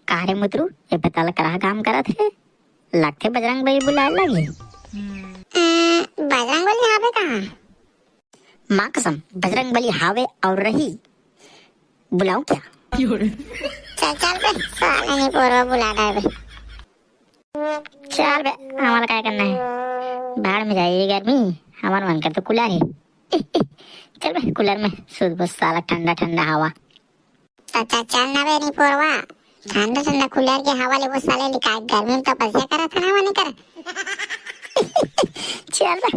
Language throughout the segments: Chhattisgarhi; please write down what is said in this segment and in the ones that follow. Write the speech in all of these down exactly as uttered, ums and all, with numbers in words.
का रे मुतरू, ये पता लग रहा काम करत हे? लगथे बजरंग बली बुलाए लगे। हम्म, बजरंग बली हावे कहाँ? माँ कसम, बजरंग बली हावे और रही। बुलाऊं क्या? चल, चल बे, साले निपोरवा बुला डारे बे। चल बे, हमला काय करना है? भाड़ में जाए ये गर्मी, हमर मन कर तो कूलर है। चल बे, कूलर में सूतबो साला, ठंडा ठंडा हवा। अच्छा, चल ना बे निपोरवा, ठंडा ठंडा कूलर के हवा लेबो साले, लिखा गर्मी में तपस्या करत है ना, वो नहीं कर। चल बे।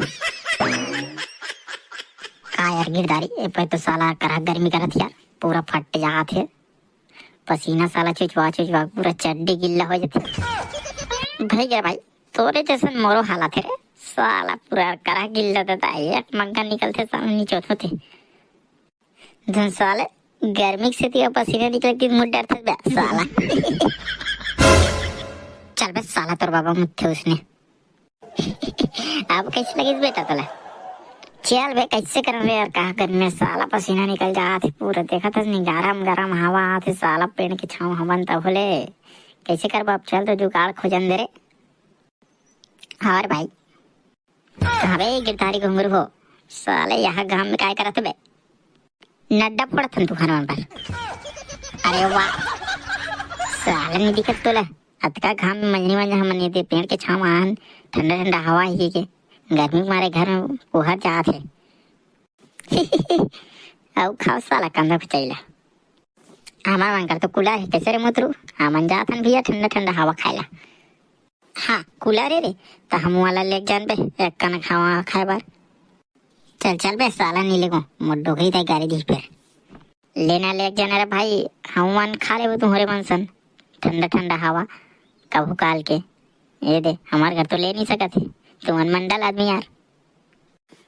का यार गिरधारी, ए पे तो साला करा गर्मी करत यार, पूरा फट जात है। पसीना साला चुचवा चुचवा पूरा चड्डी गिल्ला हो जाथे। भई गे भाई, तोरे जैसन मोरो हालत हे रे। साला पूरा करा गिल्ला देता है, एक मग्गा निकलथे साला नीचे होथे। धन साले, गर्मी के सेती पसीना निकले के मुंह डरथे बे साला। चल बे साला, तोर बाबा मुत्थे उसने। अब कैसे लगिस बेटा तोला? चल बे, कैसे करन रे यार, का करन रे, साला पसीना निकल जात हे पूरा, देखत हस नी, गरम गरम हवा आत हे साला, पेड़ के छाँव हवन तब होले, कैसे करबो अब? चल तो जुगाड़ खोजन दे रे। और भाई, अबे गिरधारी घुंघरू हो, साले यहाँ घाम में काय करत बे? नड्डा फोड़त हन तुहर मन पर। अरे वाह, साले नहीं दिखत तोला। अतका घाम में मंजनी मंजन हमन ये दे पेड़ के छाँव आन, ठंडा ठंडा हवा ही के। गर्मी के मारे घर में कोहर जात हे। अउ खाओ साला कंधा फचैला। हमार मन कर तो कूलर हे, कैसे रे मुतरू? हमन जात हन भैया ठंडा ठंडा हवा खाए ला। हाँ, कूलर हे रे, त हम वाला लेके जान बे, एक कनक हवा खाए बर। चल, चल बे साला, नी लेगो, मोर डोकरी तय गारी दी फेर। लेना लेके जाना रे भाई, हम मन खा लेबो तुहरे मन सन, ठंडा ठंडा हवा, कभू काल के। ये दे, हमार घर तो ले नहीं सकत हे, तुमन मंडल आदमी यार।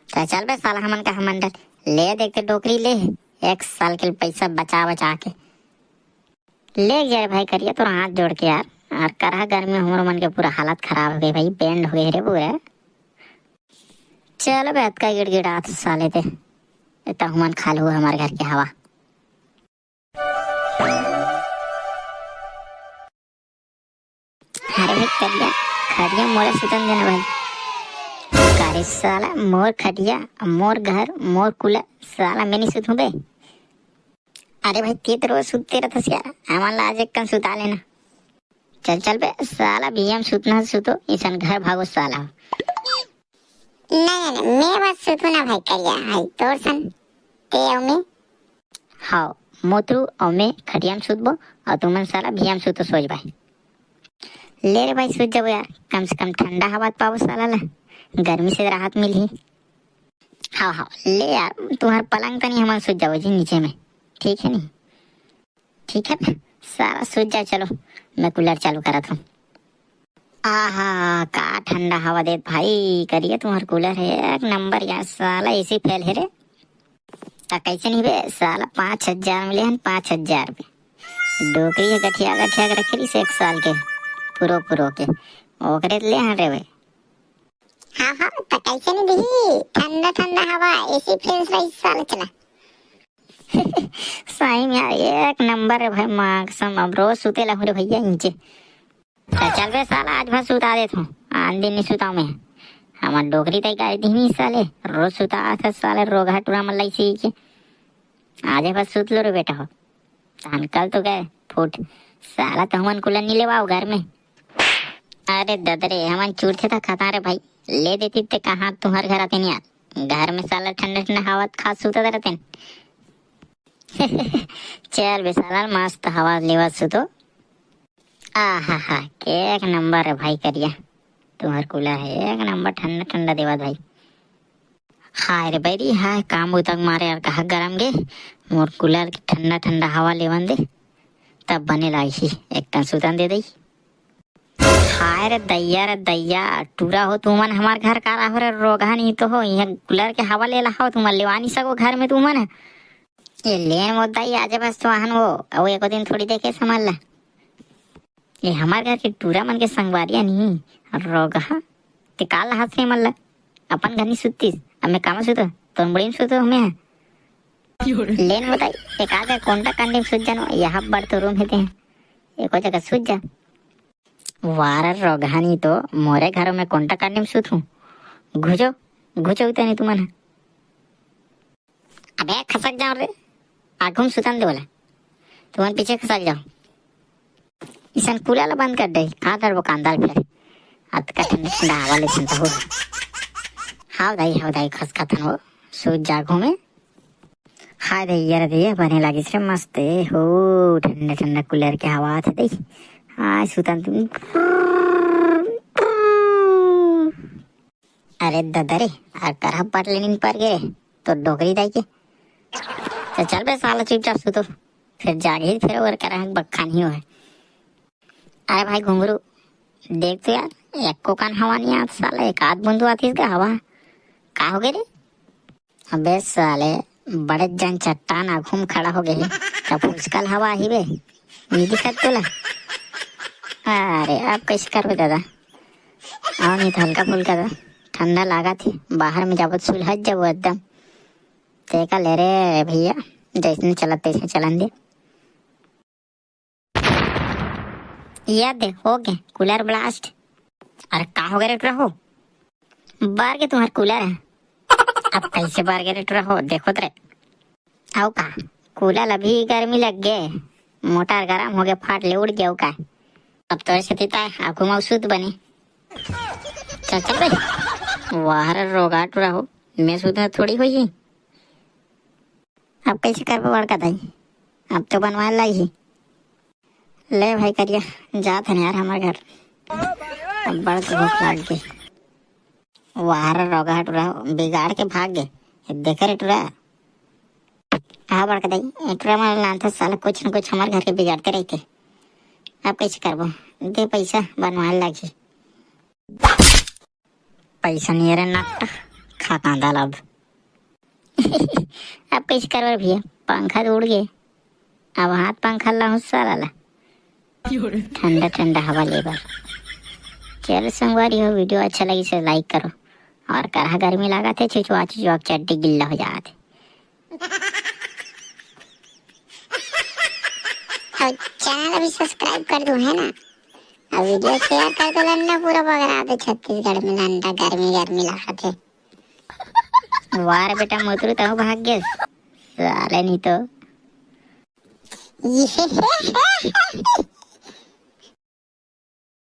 त चल बे साला, हमन का मंडल, ले देखते डोकरी ले, एक साल के पैसा बचा बचा के। ले गया रे भाई करिया, तोर हाथ जोड़ के यार। यार, करहा गर्मी में हमरो मन के पूरा हालत खराब हो गई भाई, बैंड हो गए रे पूरा। चलो बे, अतका गिड़गिड़ात साले ते। ए, तहु मन खा लू हमार घर के हवा। अरे भाई करिया, खटिया मोला सुतन देना भाई। का रे साला, मोर खटिया, मोर घर, मोर कूलर, साला मैं नहीं सुतूं बे। अरे भाई, ते तो रोज सुतते रहथस यार, हमन ला आज एक कन सुता लेना। चल, चल बे, साला बिहियां म सुतना हे सुतो, इसन घर भागो साला। नहीं, नहीं, नहीं, मैं बस सुतू ना भाई करिया, हाय, तोर सन, ते अउ मैं। हाव, मोतरू अउ मैं खटिया म सुतबो, अउ तुमन साला बिहियां म सुतो सोच भाई। ले रे भाई, सुत जाबो यार, कम से कम ठंडा हवा त पाबो साला ला, गर्मी से राहत मिलही। हाव, हाव, ले यार, तुहर पलंग तनी हमन सुत जाबो जी नीचे में, ठीक है नहीं? ठीक है बे, साला सुत जाओ, चलो मैं कूलर चालू करत हूँ। आहा, का ठंडा हवा देत भाई, करिया तुम्हार कूलर है एक नंबर यार, साला एसी फेल है रे। त कैसे नहीं बे, साला पाँच हजार मिले हैं, पाँच हजार बे। डोकरी है गठिया गठिया के रखे रहिस एक साल के, पुरो पुरो के, ओकरे ले हन रे बे। हाँ, हाँ, त कैसे नहीं दिही? ठंडा, ठंडा हवा, एसी फ्रेश रही, साला चला। सही में यार, एक नंबर है भाई, माँ कसम, अब रोज सुते ला रे भैया नीचे। त चल बे साला, आज भर सुता देत हूँ, आन दिन नहीं सुताऊँ मैं। हमार डोकरी तय गाय दिही नहीं साले, रोज सुता था साले, रोगहा टूरा मन लइसे ही के। आज भर सुत लो रे बेटा हो। तहन कल तो गए फूट। साला तो हमन कूलर नहीं लेवाओ घर में। अरे ददरे, हमन चूरथे था खाता रे भाई। ले देती ते कहाँ तुहर घर आते नहीं यार। घर में साला ठंडा ठंडा हवा खा सुतत रहते। चल बे साला, मस्त हवा लेवा सुतो। आहा हा, के एक नंबर है भाई करिया। तुहर कूलर है एक नंबर ठंडा ठंडा देवा भाई। हाय रे बैरी, हाय, काम उतक मारे यार, कहा गरम गे, मोर कूलर के ठंडा ठंडा हवा लेवन दे, तब बने लागही, एक तन सुतन दे दई। हाय रे दैया, रे दैया, टूरा हो तुमन, हमार घर का रहो रे, रोगहा नहीं तो हो, यहाँ कूलर के हवा ले ला हो, तुमन लेवा नहीं सको घर में तुमन। ये लेन वो दाई, आज बस तो आहन वो, अउ एको दिन थोड़ी देखे समझ ला। ये हमार घर के टूरा मन के संगवारिया नहीं, रोगहा। ते काल ला हंस रे मन ला, अपन घर नहीं सुततीस, अब मैं कामा सुतो, तोर मुड़ी में सुतो हमें। लेन बताई, एक आधा कोंटा कांडी में सुत जानो, यहाँ बड़ तो रूम हेते हैं। एको जगह सुत जा। वार रोगहानी तो मोरे घर में कोंटा कांडी में सुत हूँ। घुचो, घुचो उतनी तुमन। अबे खसक जाओ रे, आगू में सुतन दे बोला, तुमन पीछे खसक जाओ। इसन कूलर ला बंद कर दे, का डरबो कांदा ल फेर। अतका ठंडा ठंडा हवा ले सुनता हो। हाव दाई, हाव दाई, खसका थन हो, सुत जागो में। हाय दैया रे दैया, बने लागिस रे मस्त, ए हो, ठंडा ठंडा कूलर के हवा आथे दई। हाय सुतन तुम। अरे ददा रे, अरे करहा पाट ले नींद पर गे रे, तो डोकरी दाई के। तो चल बे साला चुपचाप सुतो, फिर जागे फिर और करहा बक्खा नहीं होए। अरे भाई घुंगरू, देख तो यार, एको कान हवा नहीं आत साला, एक आध बूंद आतिस गा हवा। का हो गे रे? अबे साले, बड़े जन चट्टान आघू में खड़ा हो गए हे। का फुसकल हवा ही बे? नहीं दिखत तोला? अरे, अब कैसे करबे दादा? आओ नहीं तो हल्का फुल्का दा। ठंडा लागत हे, बाहर में जाबो तो सुलहत जाबो एकदम। तेका ले रे भैया, जैसे चलत तैसे चलन दे। ये दे, हो गए कूलर ब्लास्ट। अरे का हो गए रे टुरा हो? बार के तुम्हार कूलर है। अब कैसे बार गए रे टुरा हो? देखो तो रे। आओ का, कूलर अभी गर्मी लग गए, मोटर गरम हो गए, फाट ले उड़ गया का। अब तोरे से तीता है, आंखों में सुत बने। चल चल बे। वाह रे रोगा टुरा हो, मैं सुत थोड़ी हुई। अब कैसे करबो बड़का दाई? अब तो बनवाए ला ही। ले भाई करिया, जात हन यार हमर घर। अब बड़ भूख लाग गे। वाह रे रोगहा टुरा, बिगाड़ के भाग गे। देखे रे टुरा। हाँ बड़का दाई, ए टुरा मन लानथे साला कुछ न कुछ हमर घर के बिगाड़ते रहिथे। अब कैसे करबो? दे पैसा, बनवाए ला लागही। पैसा नहीं रे नट, खा कांदा ला अब। अब कैसे करबे भैया, पंखा तो उड़ गए, अब हाथ पंखा ला हूँ साला ला। ठंडा ठंडा हवा ले बर। चल संगवारी हो, वीडियो अच्छा लगी से लाइक करो, और करहा गर्मी लागत हे, चिचुआ चिचुआ के चड्डी गिल्ला हो जात हे। और चैनल अभी सब्सक्राइब कर दो, है ना? और वीडियो शेयर कर दो, लंडा पूरा बगरा दे छत्तीसगढ़ में, लंडा गर्मी गर्मी लागत हे। वाह रे बेटा, मुतरू तहु भाग गेस। साले नहीं तो। ये